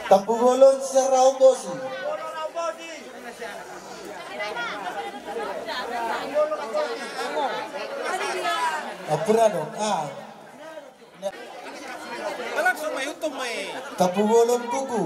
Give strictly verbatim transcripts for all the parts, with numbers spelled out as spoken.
Tampubolon sian Raumbosi. Ampura do. Ah. Tampubolon kuku.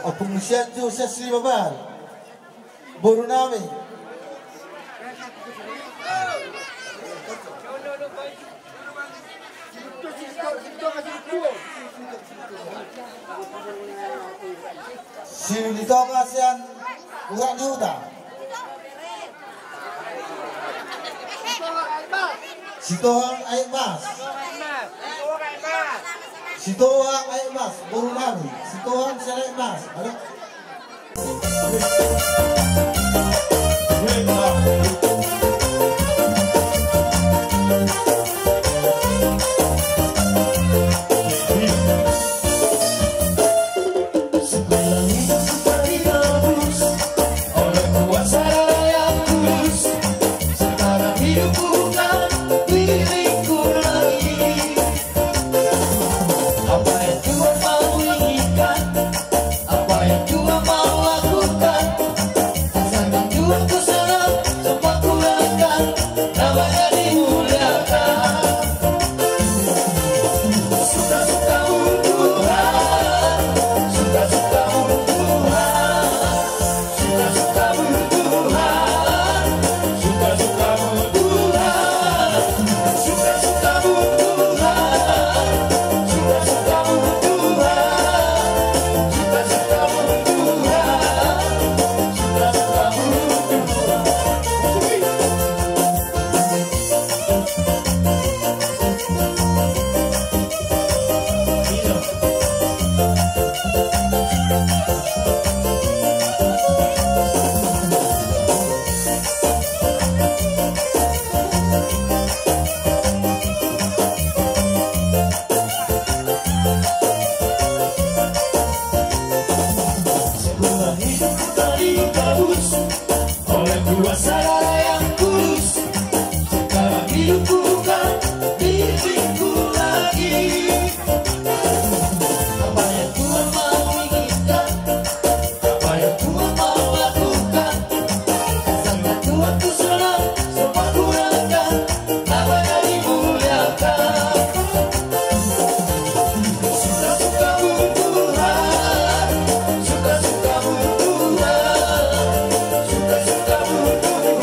Ompung Lusian tu sian Silimabar. Boru nami. Silitonga sian Urak ni Huta. Sitohang Aek Mas. Sitohang Aek Mas, boru nami. Sitohang sian Aek Mas. Aduh. Apa yang Tuhan mau inginkan, apa yang Tuhan mau lakukan, rasakan Tuhan ku senang, semua ku rasakan, namanya dimuliakan. Suka-sukamu Tuhan, suka-sukamu Tuhan. Semua hidupku tadi bagus, oleh kuasa Darah yang kudus. Sekarang hidupku bukan milikku lagi. Apa yang Tuhan mau inginkan, apa yang Tuhan mau lakukan, rasakan Tuhan ku senang, semua ku rasakan, namanya dimuliakan. Suka-sukamu Tuhan, suka-sukamu Tuhan, suka-sukamu Tuhan.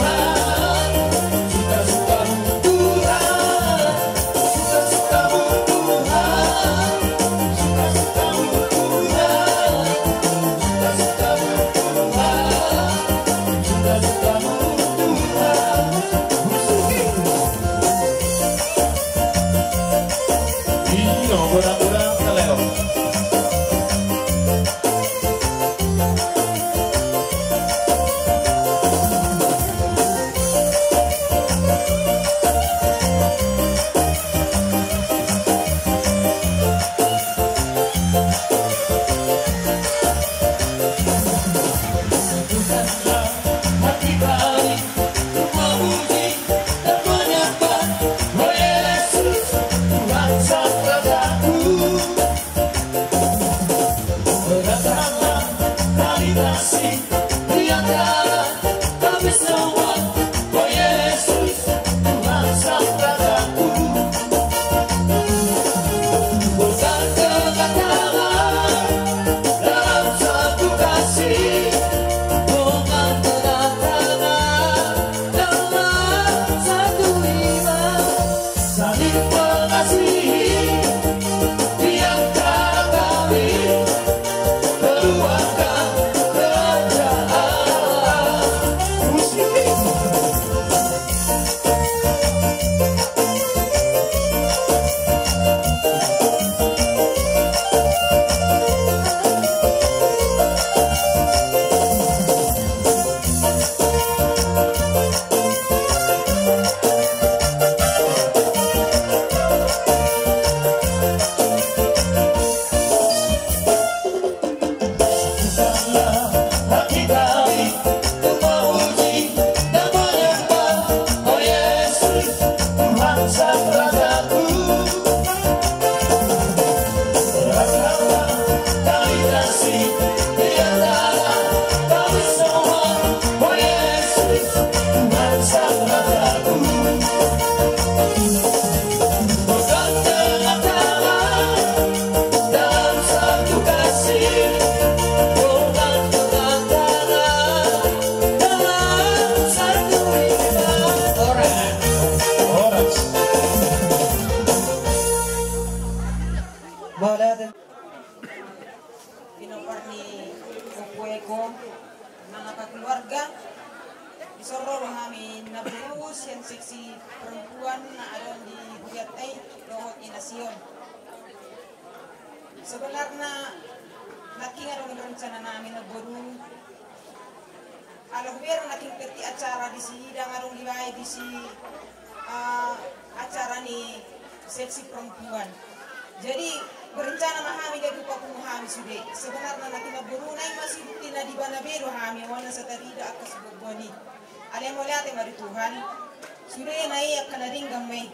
Dison ro do hami namboru sian seksi perempuan na adong di hurianta i dohot Ina Sion. Sebenarna nangkin adong rencana nami namboru, ala hubereng nangkin peti acara disi, ndang adong dibaen disi, eh, acara ni seksi perempuan. Jadi berencana ma hami gabe papungu hami sude. Sebenarna nangkin namboru, naeng ma sibuk di na di bana be do hami, wala satarida angka sibuat-buat i. Alai mauliate ma di Tuhan. Sude na i angka na denggan ma i.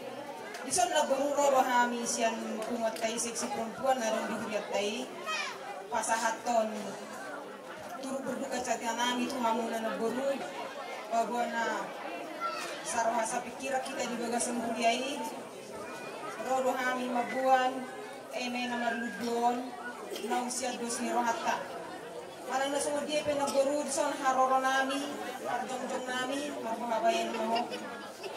Dison namboru ro do hami sian punguanta i, seksi perempuan na adong di hurianta i, pasahathon turut berduka cita nami tu hamuna namboru, ba boha na saroha sapingkiran hita di bagasan huria i. Ro do hami mamboan eme na marlundu on naung sian dos ni rohanta. Manang na songon dia pe namboru, dison haroro nami, parjongjong nami, marboha baen ma ho.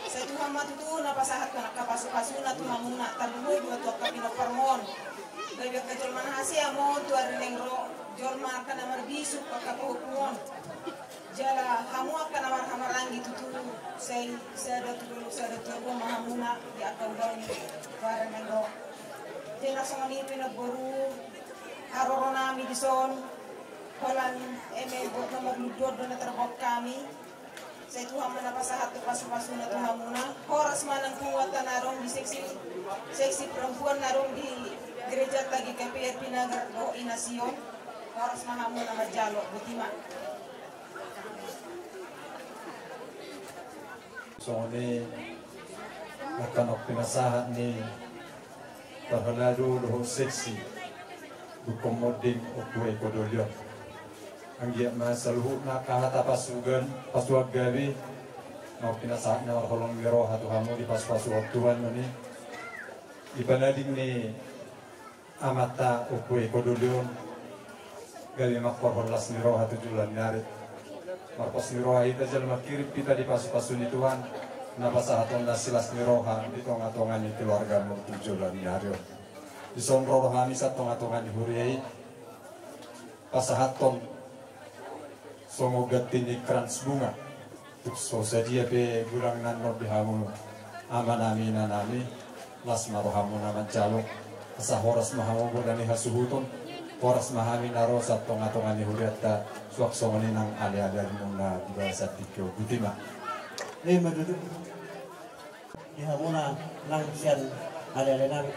Sai Tuhan ma tutu na pasahathon angka pasu-pasuna tu hamuna, tarlumobi ma tu angka pinomparmon. Gabe angka jolma na hasea ma on tu ari naeng ro, jolma angka na marbisuk angka pahompu on. Jala hamu angka na marhahamaranggi tutu, sai sada tu dolok sada tu adopan ma hamuna di angka ulaon tu ari naeng ro. Jala songon i pe namboru, haroro nami dison, holan eme buat na marlundu on do na tarbahen hami. Sai Tuhan ma na pasahat tu pasu-pasuna tu hamuna. Horas ma nang punguanta na adong di seksi, seksi perempuan na adong di gerejanta G K P R Pinagar dohot Ina Sion. Horas ma hamuna manjalo, boti ma. Songon i angka na pinasahat ni parhalado dohot seksi Dukuh Monding Ompu Eko Doli on. Anggiat ma saluhutna angka hata pasugan, pasupasu gabe naung pinasahatna marholong ni roha tu hamu, dipasu-pasu Tuhan ma i. Di panading ni amanta Ompu Eko Doli on, gabe mangkorhon las ni roha tu joloan ni ari. Marpos ni roha hita jala manghirim hita di pasu-pasu ni Tuhan, na pasahatonna silas ni roha di tonga-tonga ni keluargamu tu joloan ni ari on. Dison ro do hami sian tonga-tonga ni huria i, pasahathon songon ganti ni krans bunga. Tung so sadia pe godang na annon di hamu amanami inanami, las ma rohamuna manjalo. Asa horas ma hamu poda ni hasuhuton, horas ma hami na ro sian tonga-tonga ni hurianta, suang songon i nang ale-alemuna di bagasan tingki on. Boti ma. Ima tutu. Di hamuna nang sian ale-alenami.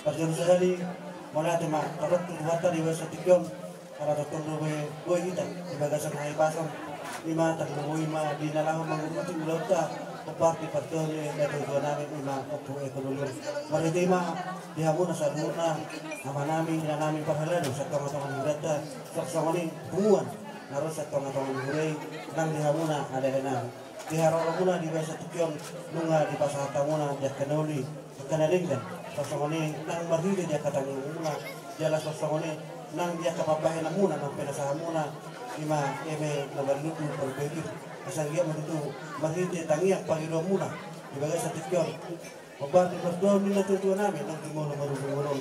Parjolo sahali, mauliate ma tarlumobi tu Tuhanta di bagasan tingki on, ala tongtong do boi, boi hita di bagasan hahipason. Ima tarlumobi ma di na laho mangurupi ulaonta, hombar di partuatua ni natuatuanami, ima Ompu Eko Doli on. Marhite i ma di hamuna saluhutna, amanami, inanami, parhalado sian tonga-tonga ni hurianta, suang songon i punguan na ro sian tonga-tonga ni huria i, nang di hamuna ale-alenami. Di haroromuna di bagasan tingki on, nunga dipasahat hamuna di angka na uli, angka na denggan, suang songon i nang marhite di angka tangiangmuna, jala suang songon i nang di angka pambahenanmuna naung pinasahatmuna, ima eme na marlundu parpikir. Asa anggiat ma tutu marhite tangiang pangidoanmuna di bagasan tingki on, hombar di partuatua ni natuatuanami nang jumolo marujung ngolu on.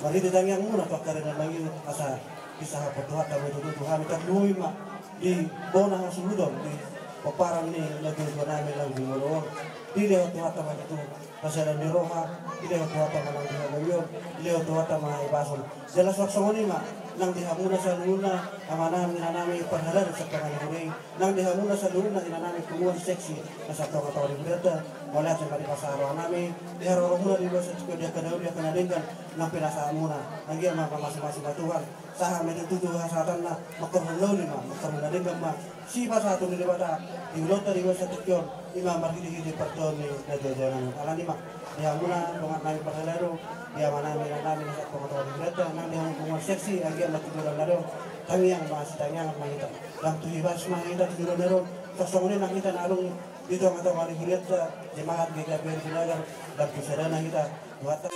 Marhite tangiangmuna tu angka ari na mangihut, asa disahaphon Tuhanta ma i tutu tu hami, tarlumobi ma di bona hasuhuton di pomparan ni natuatuanami nang jumolo on. Dilehon Tuhanta ma i tutu hasadaan ni roha, dilehon Tuhanta ma nang di hagabeon, dilehon Tuhanta ma hahipason. Jala suang songon i ma nang di hamuna saluhutna, amanami, inanami, parhalado sian tonga ni huria i, nang di hamuna saluhutna inanami punguan seksi na sian tonga-tonga ni hurianta, mauliate ma di pasahat rohanami, di haroromuna di bagasan tingki on, di angka na uli, angka na denggan naung pinasahatmuna. Anggiat ma mamasumasu ma Tuhan, sahat ma i tutu tu hasahatanna, mangkorhon na uli ma, mangkorhon na denggan ma sipasahaton ni Debata di ulaonta di bagasan tingki on, ima marhitehite partuatua ni natuatuanami. Alani ma di hamuna donganami parhalado, di amanami, inanami na sian tonga-tonga ni hurianta, nang di hamu punguan seksi, anggiat ma tu joloan ni ari on tangiang ma, sitangiangan ma hita. Ndang tu hibas ma hita tu joloan ni ari on, suang songon i nang hita na adong di tonga-tonga ni hurianta, jemaat G K P R Pinagar, ndang tu sadana hita. Tuhanta.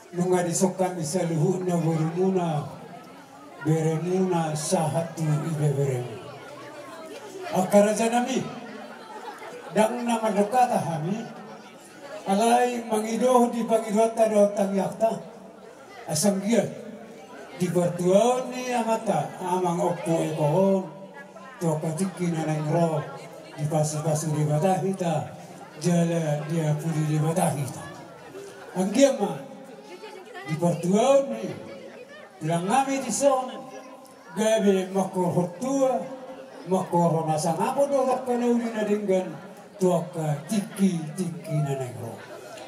Nunga dison hami saluhutna borumuna, beremuna sahat tu ibeberemuna. Angka rajanami, ndang na mandok hata hami, alai mangido di pangidoanta dohot tangiangta. Asa anggiat di partuaon ni amanta, amang Ompu Eko on, tu angka tingki na naeng ro, dipasupasu Debata hita, jala diapuli Debata hita. Anggiat ma di partuaon ni tulang nami dison, gabe mangkorhon tua, mangkorhon hasangapon dohot angka na uli na denggan tu angka tingki-tingki na naeng ro.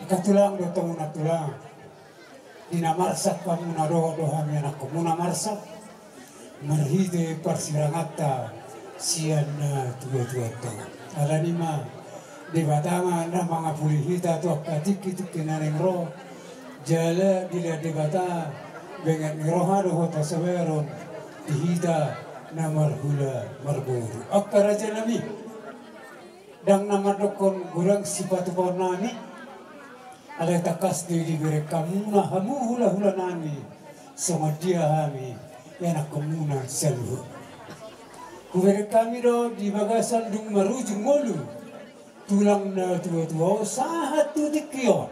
Angka tulang dohot hamuna tulang, di na marsak hamuna dohot do hami anakkonmuna marsak, marhite parsiranganta sian na tua-tuanta. Alani ma Debata ma na mangapuli hita tu angka tingki-tingki na naeng ro, jala dilehon Debata benget ni roha dohot hasabaron di hita na marhula marboru. Angka rajanami, ndang na mandokkon godang sipatupaonnami, alai tangkas do dibereng hamuna hamu hula-hulanami, songon dia hami ianakkonmuna saluhut. Hubereng hami do di bagasan dung marujung ngolu tulang na tua-tua on sahat tu tingki on.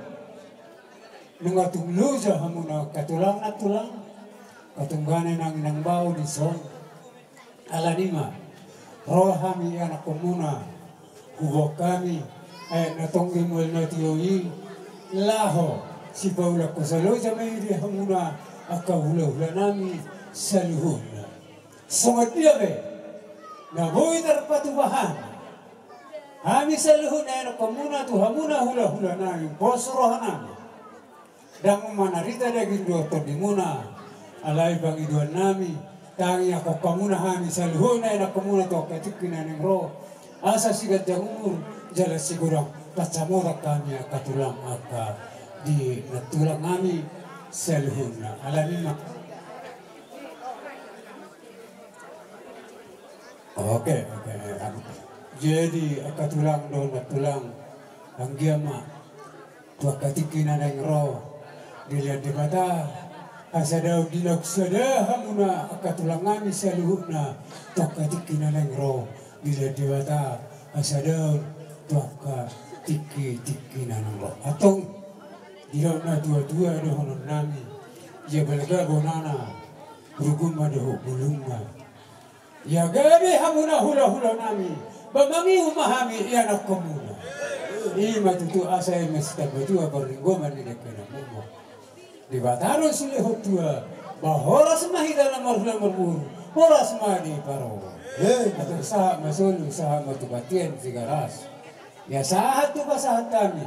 Nunga tung loja hamuna angka tulang na tulang, angka tunggane nang inang bao dison. Alani ma ro hami ianakkonmuna, huboan hami aek na tonggi mual na tio i, laho sipaulakhon saloja ma i di hamuna angka hula-hulanami saluhutna. Songon dia pe na boi tarpatupa hami, hami saluhutna ianakkonmuna tu hamuna hula-hulanami, pos rohanami. Ndang manarita daging dohot tondimuna, alai pangidoannami, tangiangkon hamuna hami saluhutna ianakkonmuna tu angka tingki na naeng ro, asa siganjang umur jala sigodang pansamotan hami angka tulang, angka di na tulang nami saluhutna. Alani ma. Oke, oke. Jadi angka tulang dohot na tulang, anggiat ma tu angka tingki na naeng ro, dilehon Debata hasadaon, dilehon sada hamuna angka tulang nami saluhutna tu angka tingki na naeng ro, dilehon Debata hasadaon tu angka tingki-tingki na naeng ro. Antong dilehon na tua-tua dohononnami, ia balga bonana, rugun ma dohot bulungna. Ia gabe hamuna hula-hulanami, ba mangihut ma hami ianakkonmuna. I ma tutu, asa i ma sitamba tua parlinggoman ni dengke na momo. Debata do silehon tua, ba horas ma hita na marhula marboru, horas ma diparorot. Antong sahat ma solu, sahat ma tu batian Tigaras. Ia sahat tu pasahat hami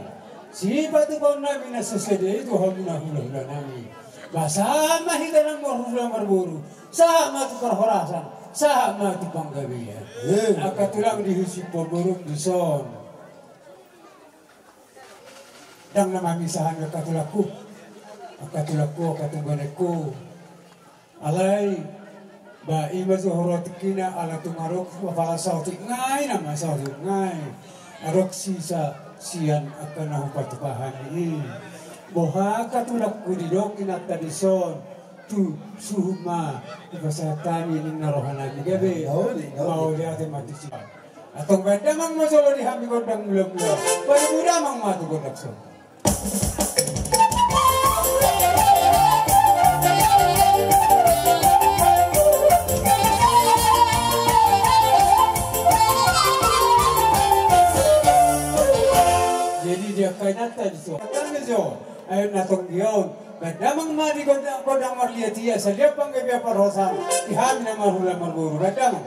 sipatupaonnami na so sada i tu hamuna hula-hulanami. Ba sahat ma hita na marhula marboru, sahat ma tu parhorasan, sahat ma tu panggabean. Angka tulang di husi Pomborum dison. Ndang na mamisa hami angka tulangku, angka tulangku, angka tungganengku. Alai ba i ma jo huroha tingkina, ala tung adong apala saotik ngai nama, saotik ngai. Adong sisa sian angka na hupatupa hami i. Boha angka tulangku, didok inanta dison, tu suhut ma hupasahat hami ninna rohanami, gabe. Mauliate ma tusi. Antong baen damang ma jolo di hami gondang mula-mula. Baen damang ma tu gondang son. Jadi dia kainanta di so. Kami jo, ayo na tonggi on. Baen damang ma di gondang, gondang marliat i, asa liat panggabean parhorasan di hami na marhula marboru. Baen damang.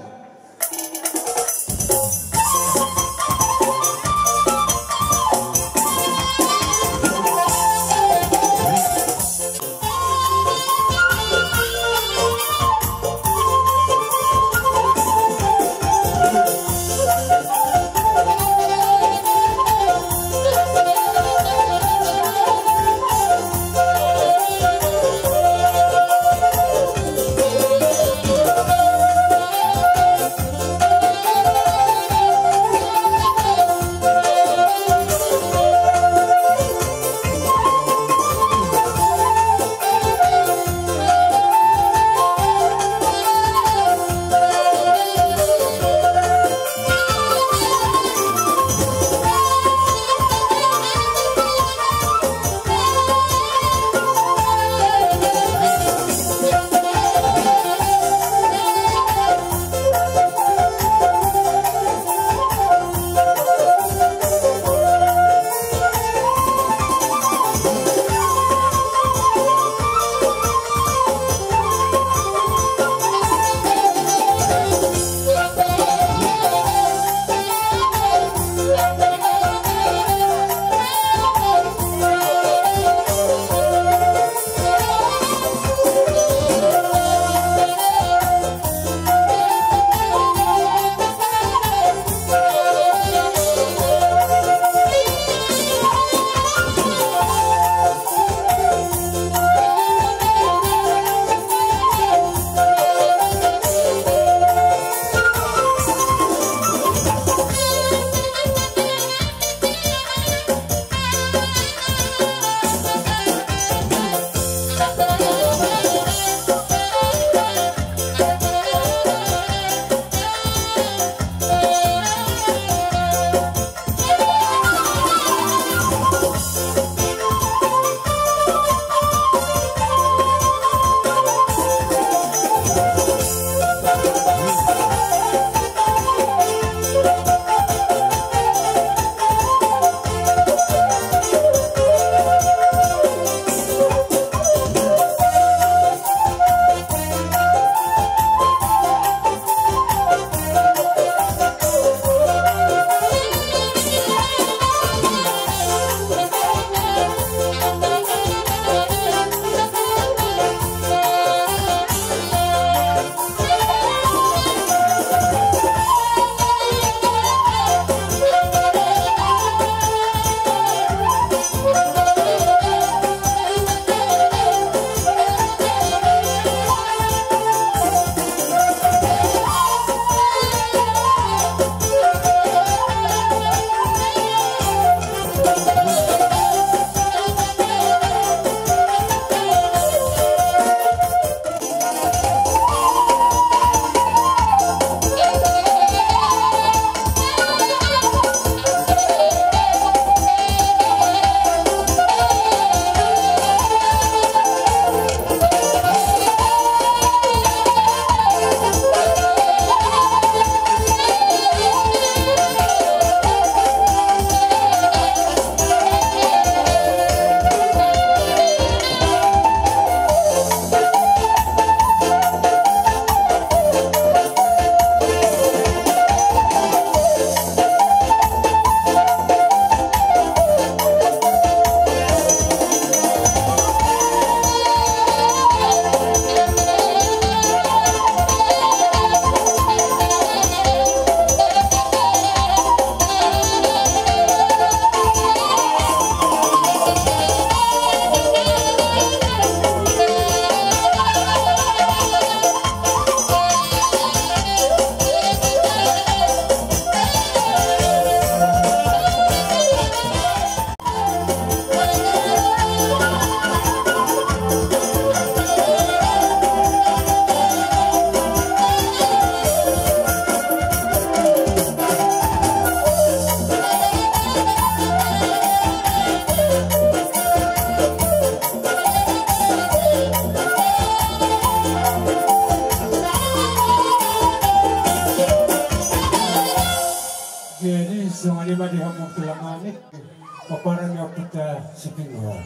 Pomparan ni ompunta si Pingo.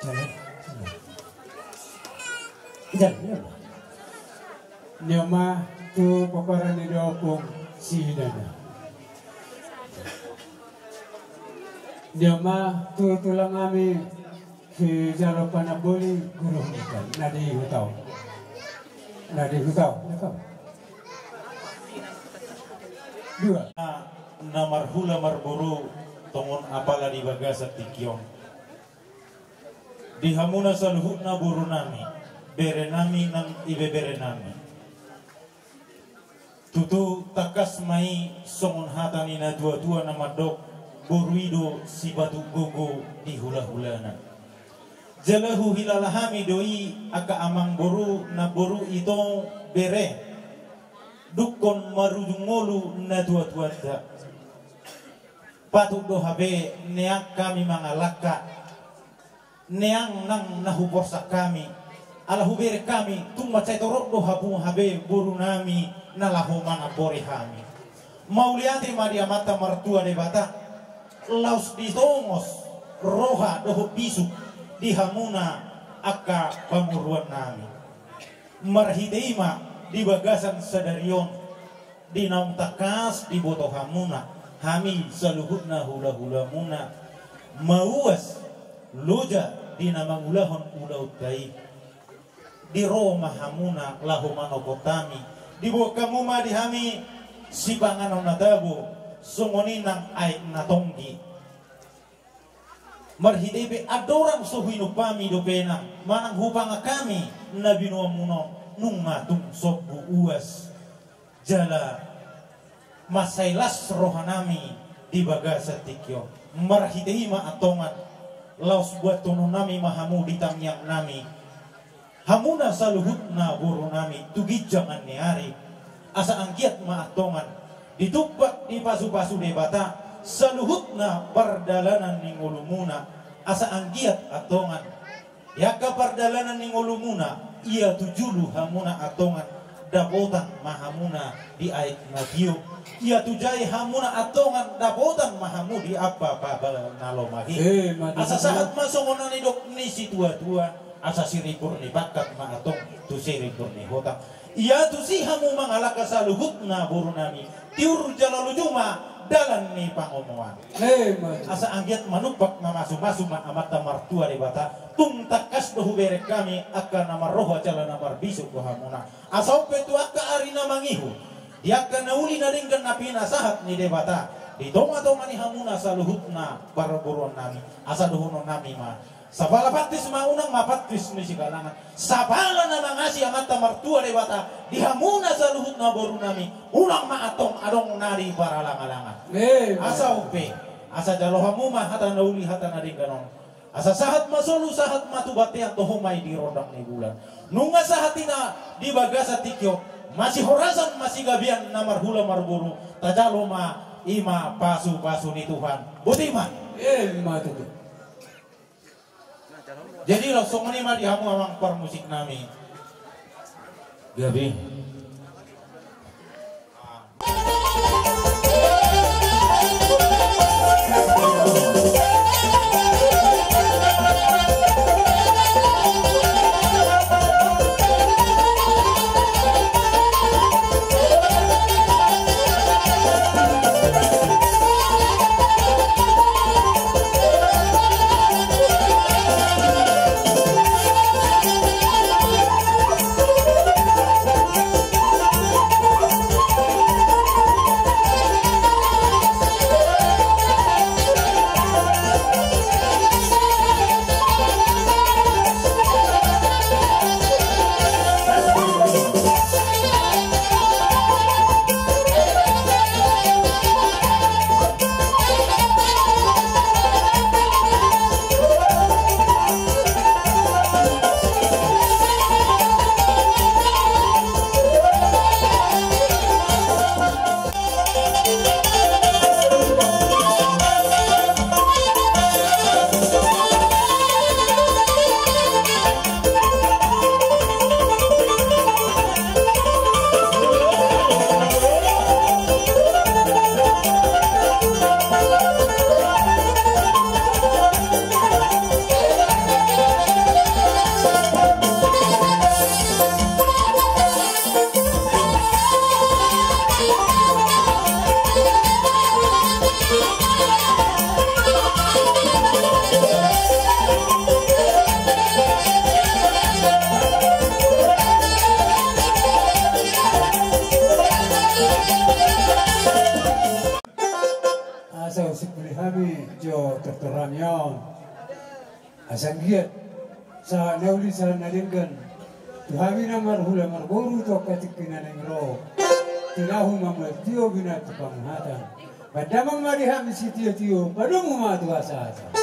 Jalan. Jalan, jalan. Ni ma tu pomparan ni da ompung si Dana. Ni ma tu tulang nami si jalo panamboli guru hutang. Na di hutau. Na di hutau. Na kau. Dua. Na marhula marboru tongon apala di bagasan tingki on. Di hamuna saluhutna boru nami, bere nami nang ibebere nami. Tutu tangkas ma i songon hata ni na tua-tua na mandok, boru i do sipatu gogo di hula-hulana. Jala huhilala hami do i angka amang boru na boru ito bere. Dungkon marujung ngolu na tua-tuanta. Patut do hape neang hami mangalangka. Neang nang na huporsak hami. Ala hubereng hami, tung mansai torop do hapu hape boru nami na laho manambori hami. Mauliate ma di Amanta Martua Debata, laos ditongos roha dohot bisuk di hamuna angka pamoruon nami. Marhite i ma di bagasan sadari on, di naung tangkas diboto hamuna, hami saluhutna hula-hulamuna, mauas loja di na mangulahon ulaonta i. Di ro ma hamuna laho manopot hami, diboan hamu ma di hami sipanganon na tabo, songon i nang aek na tonggi. Marhite pe andorang so huinum hami dope nang manang hupangan hami na binoanmuna on, nunga tung sombu uas. Jala mansai las roha nami di bagasan tingki on. Marhite i ma antongan, laos buathonon nami ma hamu di tangiang nami. Hamuna saluhutna boru nami tu ginjangan ni ari. Asa anggiat ma antongan ditumpak dipasu-pasu Debata saluhutna pardalanan ni ngolumuna. Asa anggiat antongan di angka pardalanan ni ngolumuna, ia tu julu hamuna antongan dapotan ma hamuna di aek na tio. Ia tu jae hamuna antongan dapotan ma hamu di ampapabal na lomak i. Eh, mati. Asa sahat ma songon na nidok ni situa-tua, asa sirimbur ni pangkat ma antong tu sirimbur ni hotang. Ia tusi hamu mangalangka saluhutna boru nami, tiur jala luju ma dalan ni pangomoan. Eh, mati. Asa anggiat manumpak mamasu-masu ma Amanta Martua Debata, tung tangkas do hubereng hami angka na marroha jala na marbisuk do hamuna. Asa on pe tu angka ari na mangihut, di angka na uli na denggan na pinasahat ni Debata di tonga-tonga ni hamuna saluhutna parboruon nami. Asa dohonon nami ma, sapala pantis ma unang ma pantis ni sigalangan. Sapala na mangasi Amanta Martua Debata di hamuna saluhutna boru nami, unang ma antong adong na di paralang-alangan. Amen. Asa on pe, asa jalo hamu ma hata na uli hata na denggan on. Asa sahat ma solu, sahat ma tu bontean, toho ma i di rondang ni bulan. Nunga sahat i na di bagasan tingki on, masihorasan masigabean na marhula marboru, tajalo ma i ma pasu-pasu ni Tuhan. Boti ma. Emma tutu. Jadi laos songon i ma di hamu amang parmusik nami. Gabe. Asa anggiat sahat na uli sahat na denggan tu hami na marhula marboru tu angka tingki na naeng ro. Tinahu ma martio bina tu panguhatan. Pandamang ma di hami sitiotio, padomu ma tu hasahatan.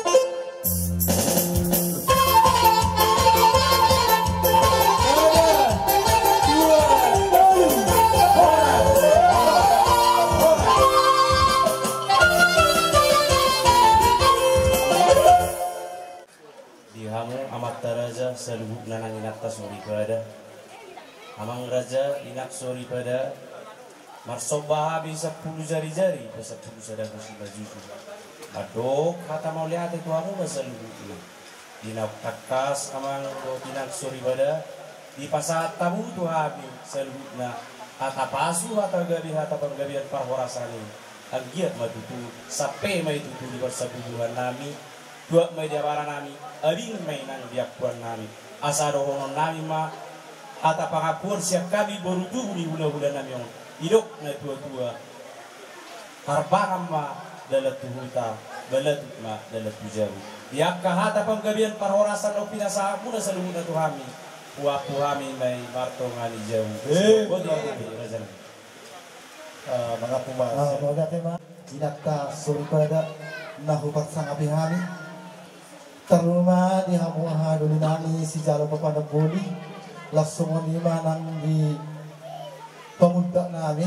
Di hamu amanta raja saluhutna nang inanta soripada. Amang raja, inang soripada, marsomba hami sampulu jarijari pasampulu sada musim na jujur. Mandok hata mauliate tu hamuna saluhutna. Di naung tangkas amang dohot inang soripada, dipasahat hamu tu hami saluhutna hata pasu, hata gabe, hata panggabean parhorasan i. Anggiat ma tutu, sampe ma i tutu di parsabubuhan nami, tuat ma i di abara nami, abing ma i nang di angkuan nami. Asa dohonon nami ma hata pangakuan sian hami boru tubu ni hulahula nami on. Didok na tuatua, harbangan ma dalan tu huta, balatut ma dalan tu jabu. Di angka hata panggabean parhorasan na pinasahat muna saluhutna tu hami, huampu hami ma i martonga ni jabu. Eh, botima hami raja nami. Ah, mangaku ma. Ah, mauliate ma. Inanta soripada na huparsangapi hami. Tarlumobi di hamu haha doli nami sijalo papanamboli. Laos songon i ma nang di pamuntak nami,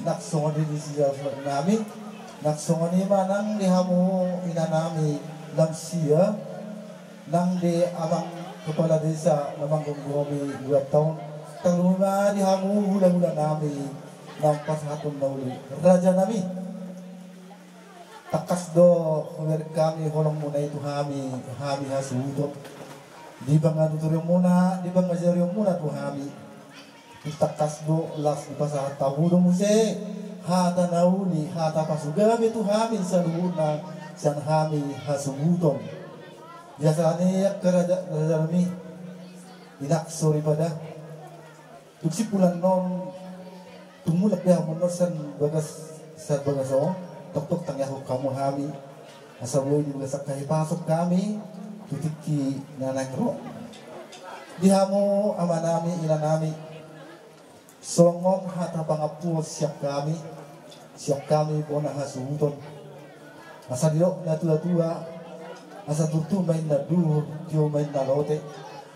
nang songon i di sijalo pamuntak nami, nang songon i ma nang di hamu ina nami Lamsia. Nang di amang kepala desa na manggomgomi dua taon, tarlumobi ma di hamu hulahula nami, na pasahaton na uli raja nami. Tangkas do hubereng hami holong muna i tu hami, hami hasuhuton. Di panganuturan muna, di pangajarion muna tu hami. Tangkas do laos dipasahat hamu do muse hata na uli, hata pasugabe tu hami saluhutna sian hami hasuhuton. Biasana i angka raja, raja nami, inang soripada. Dung simpul annon, tung mulak be hamu annon sian bagas, sian bagas on, toktok tangiangkon hamu hami. Asa boi di bagasan hahipason hami tu tingki na naeng ro. Di hamu ama nami, ina nami, songon hata pangampuon sian hami, sian hami bona hasuhuton. Asa didok na tuatua, asa turtu ma inna duhur, tio ma inna lote.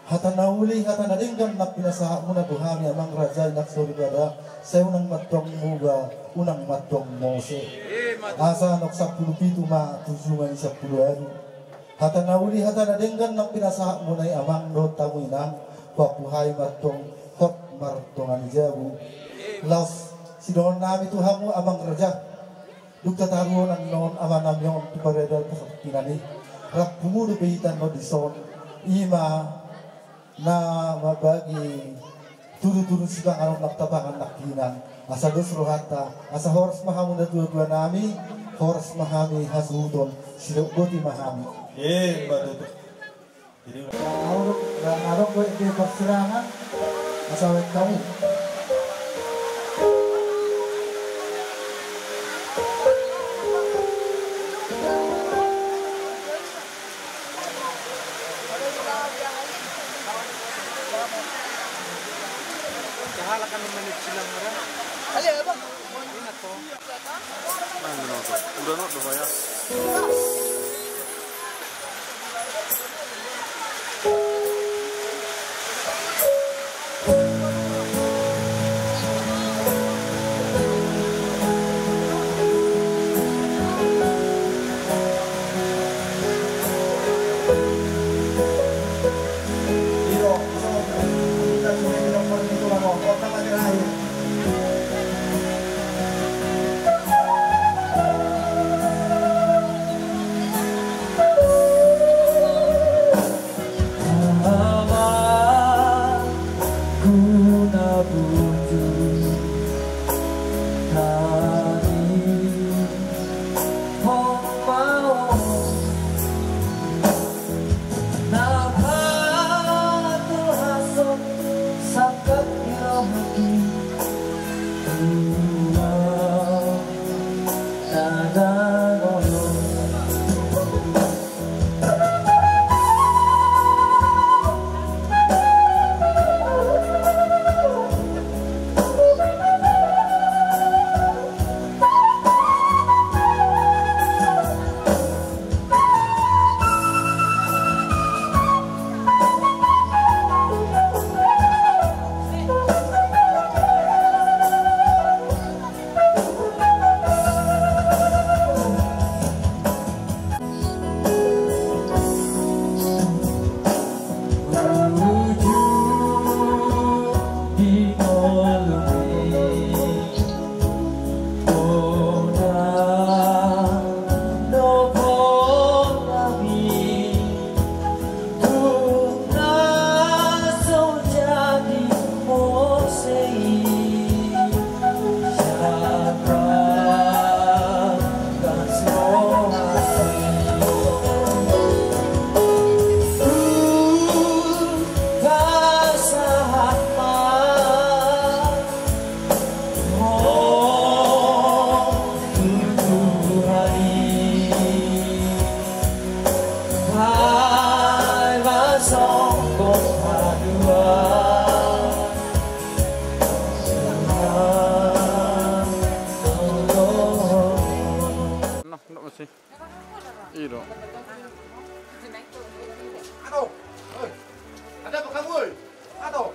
Hata na uli, hata na denggan nang pinasahat muna tu hami amang raja inang soripada, sai unang mantong muba, unang mantong mose. Asa nang sampulu pitu ma tu juma ni sampulu ualu. Hata na uli, hata na denggan nang pinasahat muna i amang dohot hamu inang, huampu hami mantong hot martonga ni jabu. Laos sidohonon nami tu hamu amang raja. Dung tataruhon annon ama nami on tu paradalan pasahat i, rap pungu dope hita annon dison, i ma na mambagi tudutudu sipanganon nang tapangan nangkiningan. Asa dos rohanta, asa horas ma hamu na tuatua nami, horas ma hami hasuhuton, sidok boti ma hami. Eh, ima tutu. Jadi, na adong, na adong, baen di parsirangan, asa baen hamu. Jahala kan menit silang orang. Ayo, Bang. Ingat, Bang. Nah, benar, Bang. Udah, Nok, udah bayar. Nah, ndak masih. Iro. Aduh. Oi. Ada apa kamu, oi? Aduh.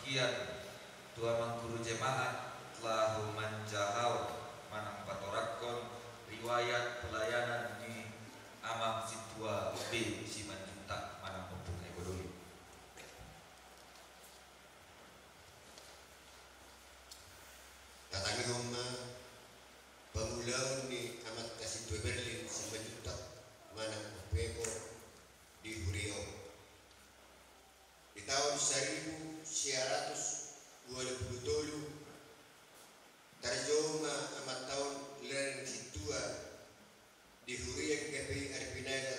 Ian tu amang guru jemaat laho manjahau manang patoranghon riwayat pelayanan ni amang sintua B Simanjuntak manang Ompung Eko Doli. Tatangihon ma pangulaon ni amanta sintua Berlin Simanjuntak manang Ompung Eko di huria on. Di taon saribu sia ratus dua pulu tolu, tarjou ma amanta on lean ni sintua di huria GKPI Arpinaga,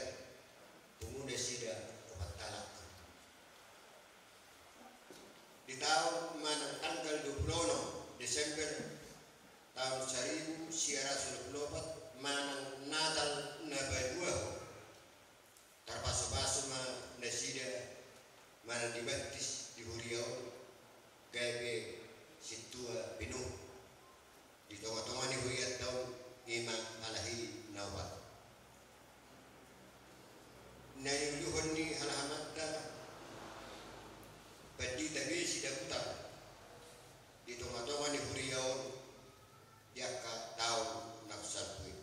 pungu nasida opat halak. Di taon manang tanggal dua pulu onom Desember taon saribu sia ratus dua pulu opat manang Natal na paduahon, tarpasupasu ma nasida manang dibaptis di huria on gabe sintua pinuh di tongatonga ni hurianta on, i ma halak i na opat. Na niuluhon ni halak amanta Pandita B Sidabutar di tongatonga ni huria on di angka taon na salpu i.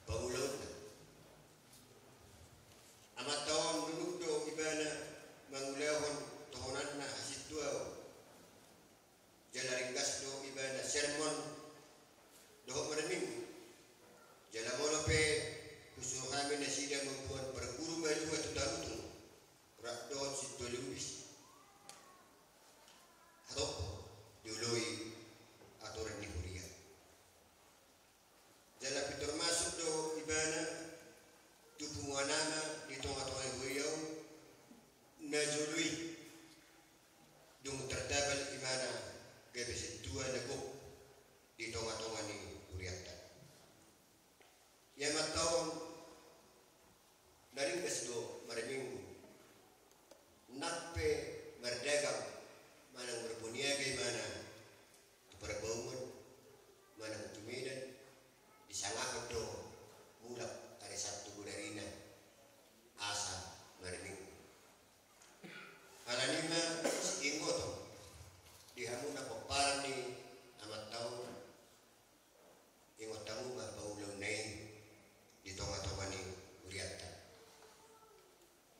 Pangulaonna. Amanta on nunung do ibana mangulahon tohonanna hasintuaon. Jala ringgas do ibana sermon dohot marminggu. Jala molo pe husuru hami nasida mamboan parguru malua tu Tarutung rap dohot Sintua Lubis, hatop dioloi aturan ni huria. Jala pintor masuk do ibana tu punguan ama di tongatonga ni huria on. Na jolo i dung tartabal ibana gabe sintua na gok di tongatonga ni hurianta. Ia ma taon na ringgas do marminggu. Nang pe mardagang manang marboniaga ibana tu Parbaungan manang tu Medan, disangahon do mulak ari Sabtu bodarina asa marminggu. Alani ma siingoton di hamu na pomparan ni amanta on, ingot hamu ma pangulaonna i di tongatonga ni hurianta.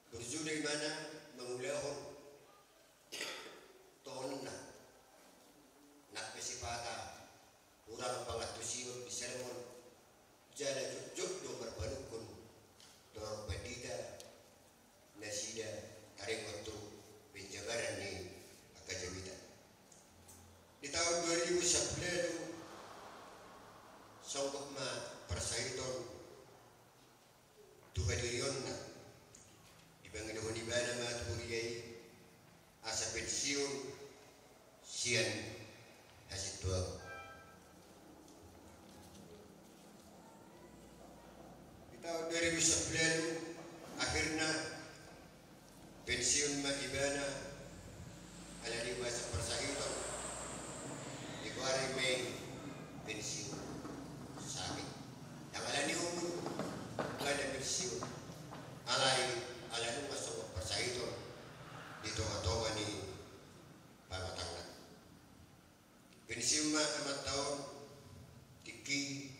Burju do ibana mangulahon tohonanna. Nang pe sipata hurang pangantusion di sermon, jala jotjot do marpanungkun torop pandita nasida taringot tu penjabaran ni angka jamita. Di taon dua ribu sampulu ualu songgop ma parsahiton tu hadirionna. Dipangidohon ibana ma tu huria i asa pensiun sian hasintuaon. Di taon dua ribu sampulu ualu akhirna pensiun ma ibana. Alani basa parsahiton digoari ma i pensiun sahit. Ndang alani umur ibana pensiun, alai ala nunga songgop parsahiton di tongatonga ni pamatangna. Pensiun ma amanta on tingki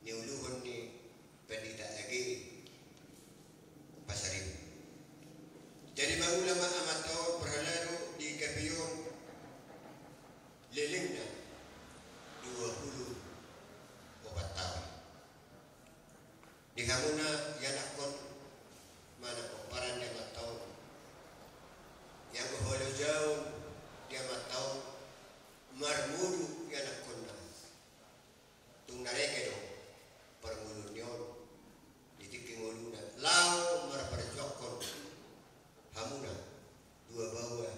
niuluhon ni Pandita Age Pasaribu. Jadi mangula ma amanta on parhalado di GKPI on lelengna dua pulu opat taon. Di hamuna ianakhon manang pomparan ni amanta on, ianggo halojaon di amanta on, marngolu ianakhonna. Tung na reke do parngoluon ni on di tingki ngoluna laho marparjuangkon hamuna dua baoa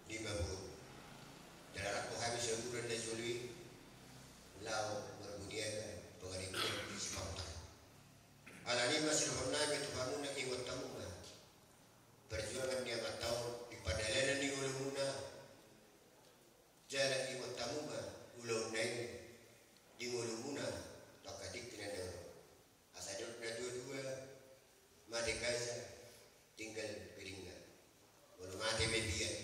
lima boru. Jala rap do hami saluran na jolo i laho marboniaga pangaringian di Sipangtar. Alani i ma sidohononnami tu hamuna, ingot hamu ma parjuangan ni amanta on di pardalanan ni ngolumuna. Jala ingot hamu ma ulaonna i di ngolumuna tu angka tingki na naeng ro. Asa didok natuatua, mate kaja, tinggal piringan. Molo mate ma bian,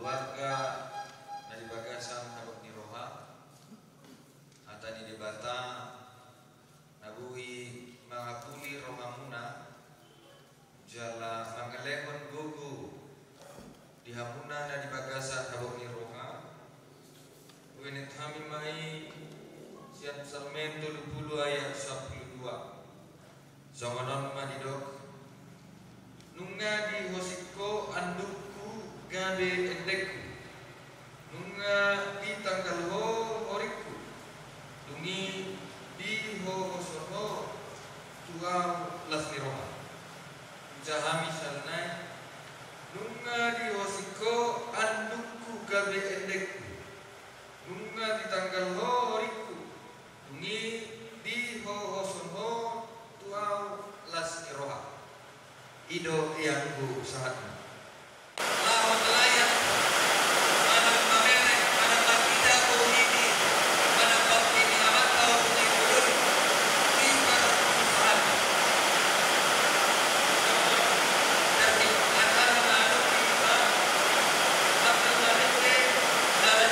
Warga na di bagasan habot ni roha, hata ni Debata na boi mangapuli rohamuna, jala mangalehon gogo di hamuna na di bagasan habot ni roha. Huenet hami ma i sian Psalmen tolu pulu ayat sampulu dua. Songon on ma didok: Nunga dihosik Ho andukku gabe endengku. Nunga ditanggal Ho horingku. Dung i dihohoson Ho tu ahu las ni roha. Hujaha hami sian na i: Nunga dihosik Ho andukku gabe endengku. Nunga ditanggal Ho horingku. Dung i dihohoson Ho tu ahu las ni roha. I do, ianggo sahatna. Laho talayak, manang mamereng, manang marhite bohini, manang pambini amanta bohini, bohini, di parpusaan. Jadi, acara na adong di hita, sambil marende, dalam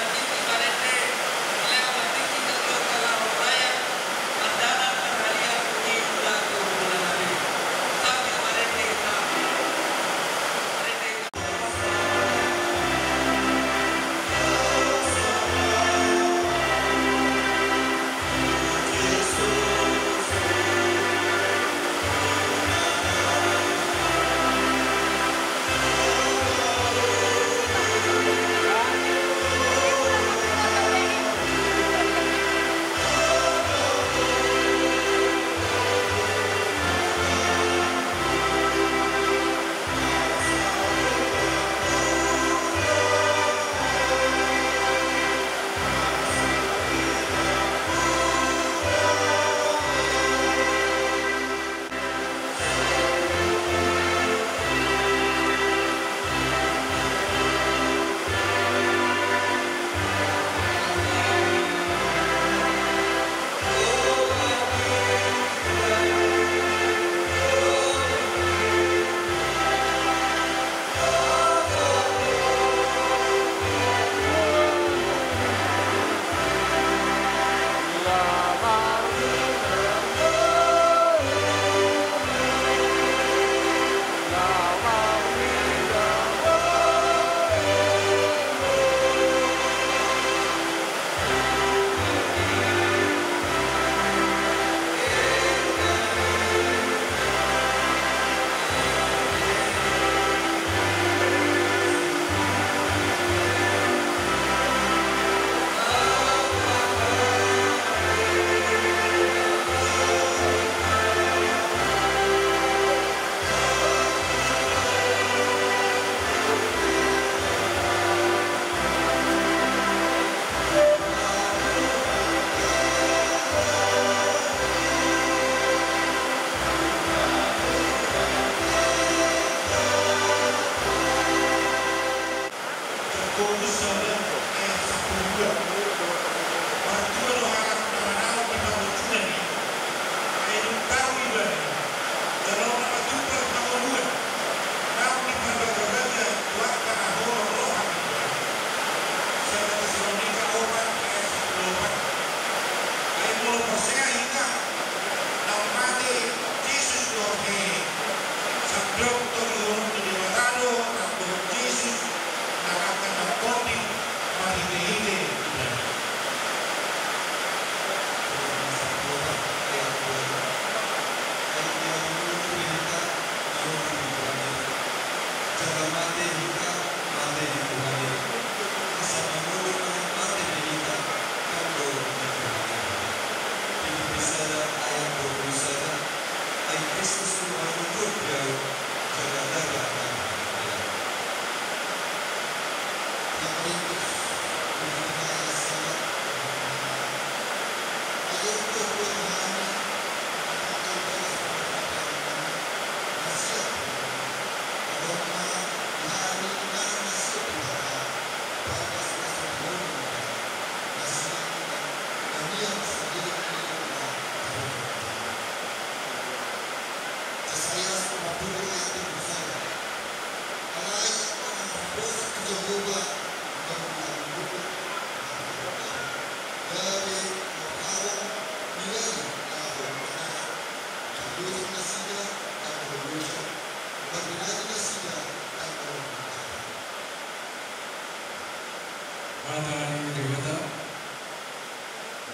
Hata ni Debata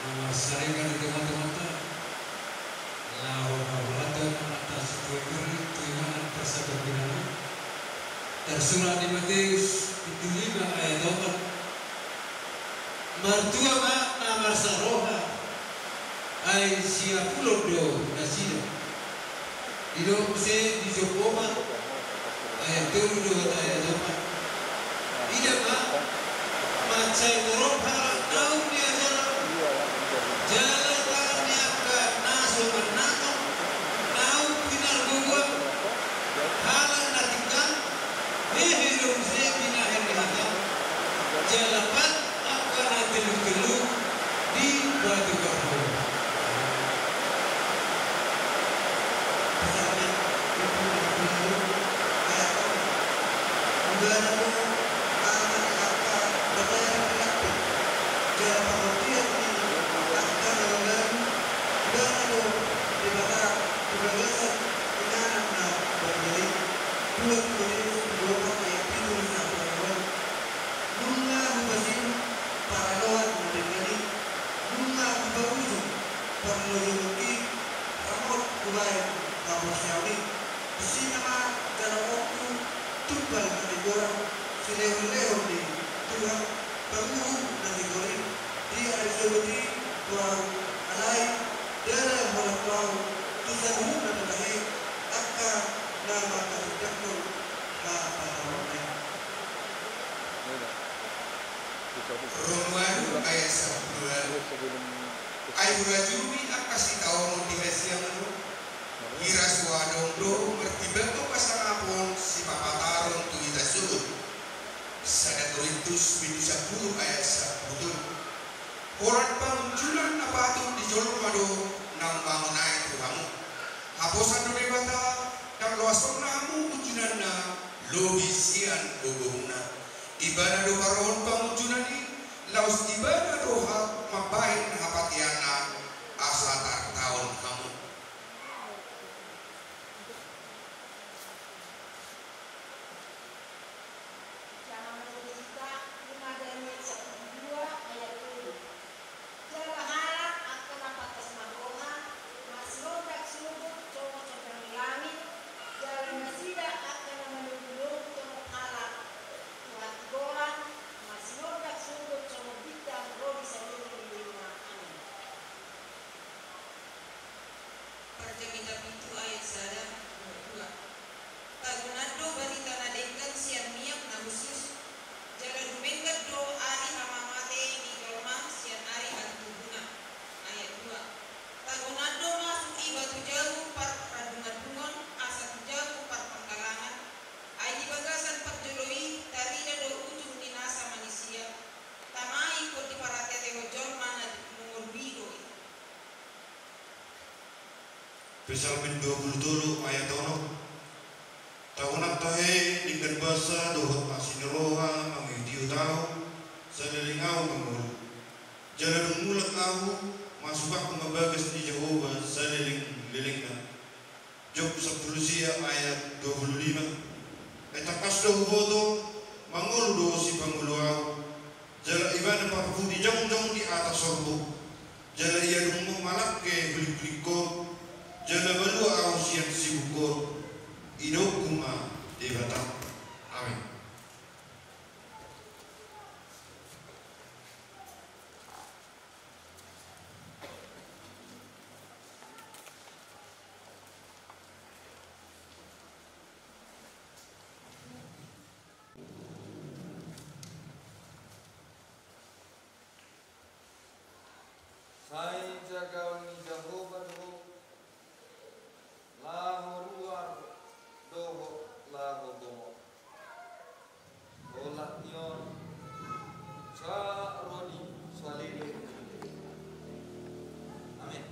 na marsaringar di tonga-tonganta, laho habuatan atas tu ibana, tu ibana parsatongkinan i. Tarsurat di Mateus pitu lima ayat opat. Martua ma na marsaroha, ai siapulon do nasida. Didok muse di Job opat ayat tolu dohot ayat opat. Ida ma, mansai torop halak naung niajaran, jala tangan ni angka na so mannatong, naung pinargogoan, halak na tingkang, hehe do muse binahen ni hata, jala pat angka na telluk-telluk di batu barholo. Psalmen pitu pulu tolu ayat onom. Ibana do ama ni angka bataeran ni lambin, jala pangontian ni angka na mangolu. Ibana do Debata di bagasan inganan na badia i. Dua Timoteus pitu opat ayat pitu sahat tu ayat ualu. Nunga hupasinum paraloan na denggan i, nunga hupaujung parlojongki, ramot hubahen haporseaon i. Disi nama jaloonku tumpal hatigoran, silehon-lehon ni Tuhan, panguhum na tigor i, di ari sogot i tu ahu, alai ndada holan tu ahu, tu saluhutna do tahe angka na mangkatindangkon hapataranna i. Rom ualu ayat sampulu ualu. Ai hurajumi angka sitaonon di hasiangan on, hira so adong do martimbangkon pasangapon sipapataron tu hita sogot. Sada Korintus pitu sampulu ayat sampulu tolu. Holan pangunjunan na patut di jolma do naung mangonai tu hamu. Haposan do Debata, ndang loas onna hamu unjunanna lobi sian gogomuna. Ibana do parohon pangunjunan i, laos ibana do ha-, mambahen hapatianna asa tartaon hamu. Jala manurut hita, ima Daniel sampulu dua ayat tolu. Jala halak angka na pantas marroha, marsirondak sogot songon sondang ni langit, jala nasida angka na malobi-lobi songon halak tu hatigoran, marsirondak sogot songon bintang ro di saleleng lelengna. Amin. Parjamita pitu ayat sada, dua. Tagonan do barita na denggan sian miak na hushus, jala dumenggan do ari hamamate ni jolma sian ari hatutubuna. Ayat dua. Tagonan do masuk iba tu jabu parhadungadungon asa tu jabu parpanggalangan, ai di bagasan parjolo i tarida do ujung ni nasa manisia, tama i ingkon diparateatehon jolma na mangolu i do i. Psalmen dua pulu tolu ayat onom. Tagonan tahe denggan basa dohot asi ni roha mangihut-ihut ahu, saleleng ahu mangolu. Jala dung mulak ahu, masuk ahu ma bagas ni Jahowa saleleng-lelengna. Job sampulu sia ayat dua pulu lima. Ai tangkas do huboto, mangolu do sipangolu ahu, jala ibana parpudi jongjong di atas sorbuk. Jala ia dung mangalangke hulingkulingkon, jala malua ahu sian sibukon, idaonku ma Debata. Amin. Sai jagaon ni Jahowa do ho, laho ruar dohot laho bongot. Olat ni on, sahat ro di saleleng. Amin.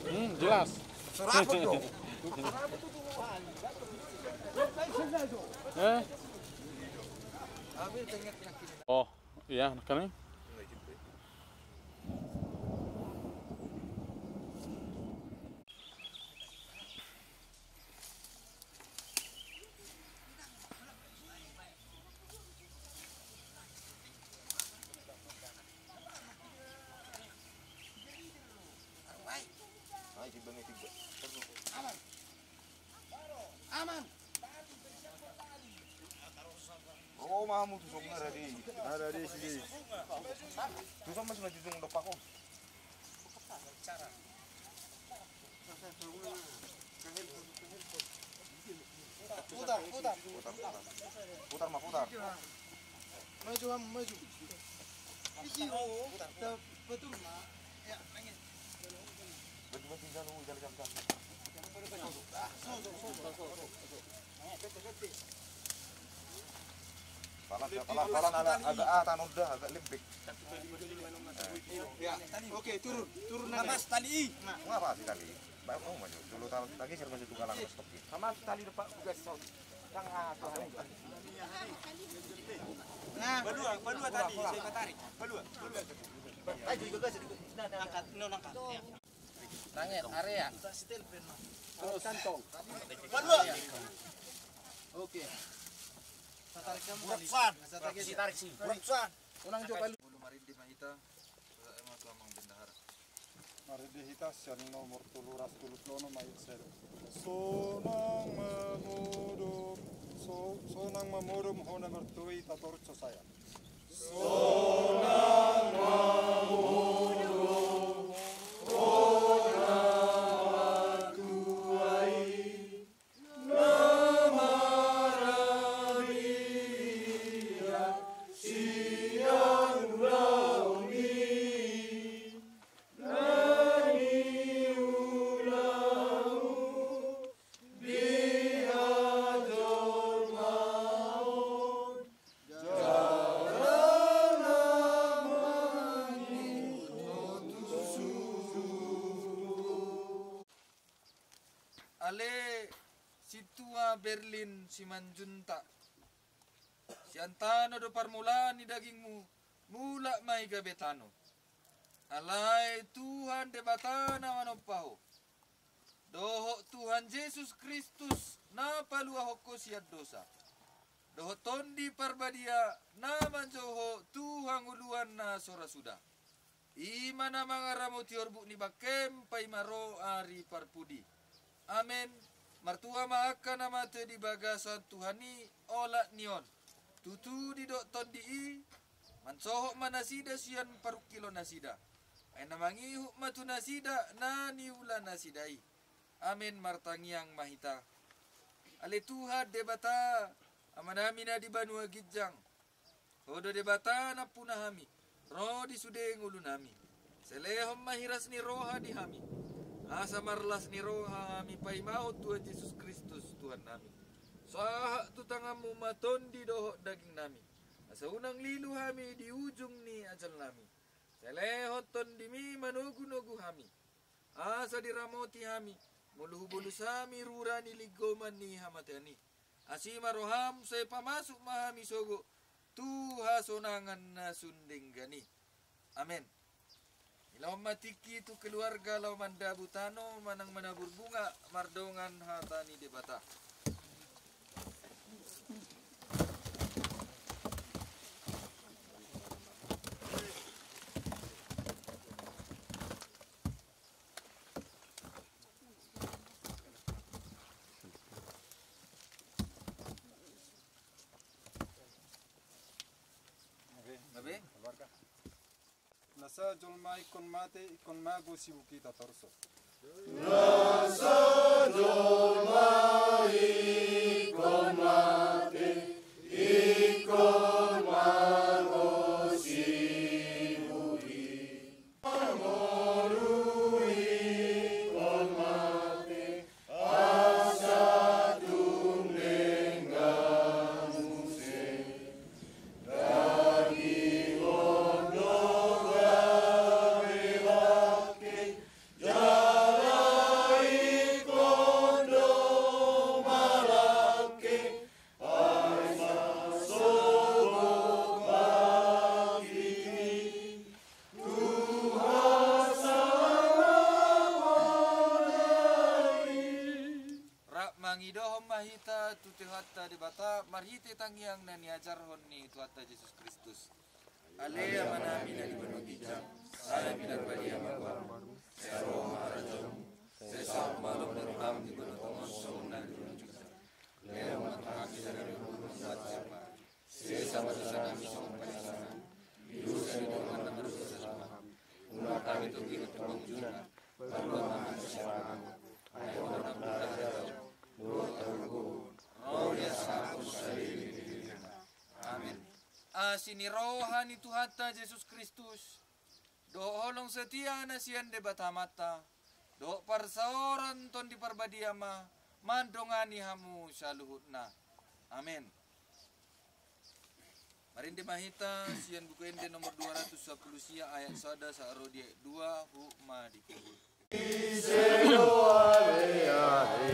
Hmm, jelas. Eh? Oh, iya, kami. Aman. Aman. Oh, mamu tu song ada di. Ada di sini. Tu song masih maju song depan kok. Putar, putar. Putar, putar. Putar, ma, putar. Maju, Ham, maju. Isi, oh, putar, putar. Betul, ma. Ya, nangis. Betul, betul, jalan, jalan, jalan, jalan. So, so, so, so, so. Palan, palan, palan, ala, agak, ah, tano dah, agak lembek. Ya, oke, turun, turun. Ngapa sih tali? Nah. Ngapa sih tali? Baik, oh, maju. Dulu ta-, tageser, maju, tunggal, langsung stop, ya. Sama tali depan, tugas, so. Tang, ah, tang. Nah. Balua, balua tali, saya tarik. Balua, balua. Angkat, no, angkat. Ya. Tangan, area. Terus. Kantong. Oke. Tarik kamu. Burak, San. Tarik, tarik, si. Burak, San. Unang jo palu. Marende ma hita, ema tu amang bendahara. Marende hita sian nomor tolu ratus tolu pulu onom ayat sada. Sonang mamodom, so-, sonang mamodom ho na martua i, tatorus so saya. Ale sintua Berlin Simanjuntak, sian tano do parmulaan ni dagingmu, mulak ma i gabe tano. Alai Tuhan Debata na manompa ho, dohot Tuhan Jesus Kristus na paluahon ho sian dosa, dohot Tondi Parbadia na manjou ho tu hangoluan na so ra suda, i ma na mangaramoti horbuk ni bangkem paima ro ari parpudi. Amen. Martua ma angka na mate di bagasan Tuhan i olat ni on. Tutu didok Tondi i, mansohot ma nasida sian parungkilon nasida. Ai na mangihut ma tu nasida na niula nasida i. Amen. Martangiang ma hita. Ale Tuhan Debata, Amanami na di banua ginjang, Ho do Debata nampuna hami, ro di sude ngolunami. Sai lehon ma hiras ni roha di hami, asa marlas ni roha hami paimahon Tuhan Jesus Kristus Tuhannami. Sahat tu tanganmu ma tondi dohot dagingnami, asa unang lilu hami di ujung ni ajalnami. Sai lehon tondimi manogunogu hami, asa diramoti hami, molo hubolus hami rura ni linggoman ni hamatean i. Asi ma roham, sai pamasuk ma hami sogot tu hasonangan na sun denggan i. Amen. Ilahon ma tingki tu keluarga laho mandabu tano manang manabur bunga mardongan hata ni Debata. Gabe? Keluarga. Las Nasa jolma ingkon mate, ingkon mago sibuhita torus. Nasa jolma ingkon mate, ingkon mago sibuhita. Mangolu ingkon mate, asa tung denggan muse. Daging on do gabe bangke, jala ingkon do malangke, ai marsogop bangkit i. Tuhan, sangap hona i. Rap mangidohon ma hita tu Tuhanta Debata marhite tangiang na niajarhon ni Tuhanta Jesus Kristus. Ale Amanami na di banua ginjang, sai pinarbadia ma goarmu, sai ro ma harajaonmu, sai saut ma lomo ni roham di banua tonga on songon na di banua ginjang. Lehon ma tu hami sadari on hangoluan siapari. Sesa ma dosanami songon panesanami di dosa ni dongan na mardosa tu hami. Unang hami togihon tu pangunjunan, palua ma hami sian pangago. Ai Ho do nampuna harajaon, dohot hagogoon, ro di hasangapon saleleng ni lelengna. Amen. Asi ni roha ni Tuhanta Jesus Kristus, dohot holong setia na sian Debata Amanta, dohot parsaoran Tondi Parbadia ma mandongani hamu saluhutna. Amen. Marende ma hita sian Buku Ende nomor dua ratus sampulu sia, ayat sada sahat ro di ayat dua, huhut ma di huhut. Ise do ale ahu,